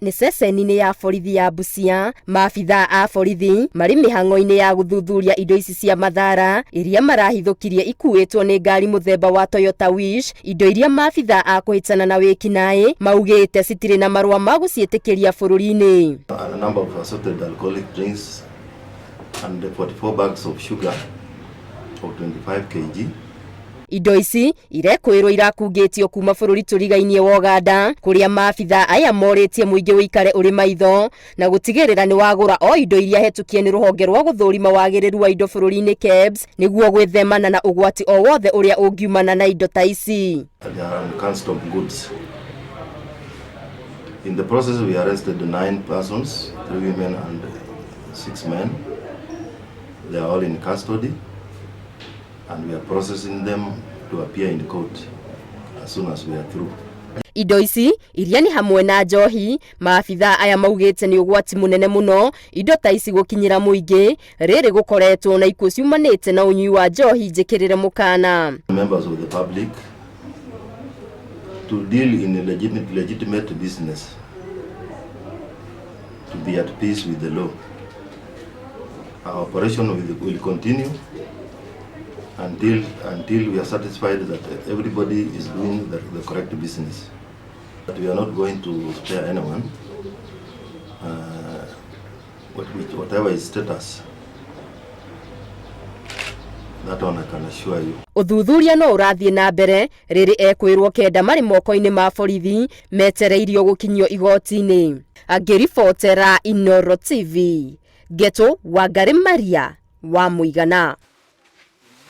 Nĩ ceceni-inĩ ya borithi ya Busia, maabithaa a borithi marĩ mĩhang'o-inĩ ya gũthuthuria indo ici cia mathara iria marahithũkirie ikuĩtwo nĩ ngari mũthemba wa Toyota Wish, indo iria maabithaa a kũhĩtana na wĩkinaĩ maugĩte citirĩ na marũa ma gũciĩtĩkĩria bũrũri-inĩ. A number of assorted alcoholic drinks and 44 bags of sugar of 25 kg. Indo ici irekwĩrwo irakungĩtio kuma bũrũri tũrigainie wa Ũganda kũrĩa maabithaa aya morĩtie mũingĩ ũikare ũrĩ maitho na gũtigĩrĩra nĩ wagũra o indo iria hetũkie nĩ rũhonge rwa gũthũrima wagĩrĩru wa indo bũrũri-inĩ KEBS nĩguo gwĩthemana na ũgwati o wothe ũrĩa ũngiumana na indo ta ici. They are on goods. In the process, we arrested 9 persons, 3 women and 6 men. They are all in custody and we are processing them to appear in court as soon as we are through. Indo ici iria nĩ hamwe na njohi, maabithaa aya maugĩte nĩ ũgwati mũnene mũno indo ta ici gũkinyĩra mũingĩ rĩrĩ gũkoretwo na ikuũ ciumanĩte na ũnyui wa njohi njĩkĩrĩre mũkana. Members of the public to deal in a legitimate business, to be at peace with the law. Our operation will continue until we are satisfied that everybody is doing the correct business. But we are not going to spare anyone, whatever is status. That one I can assure you. Ũthuthuria no ũrathiĩ na mbere rĩrĩ ekwĩrwo 9 marĩ moko-inĩ ma borithi metereirio gũkinyio igoti-inĩ. Angĩribotera Inooro TV, Ngeto Wangari Maria wa Mũigana.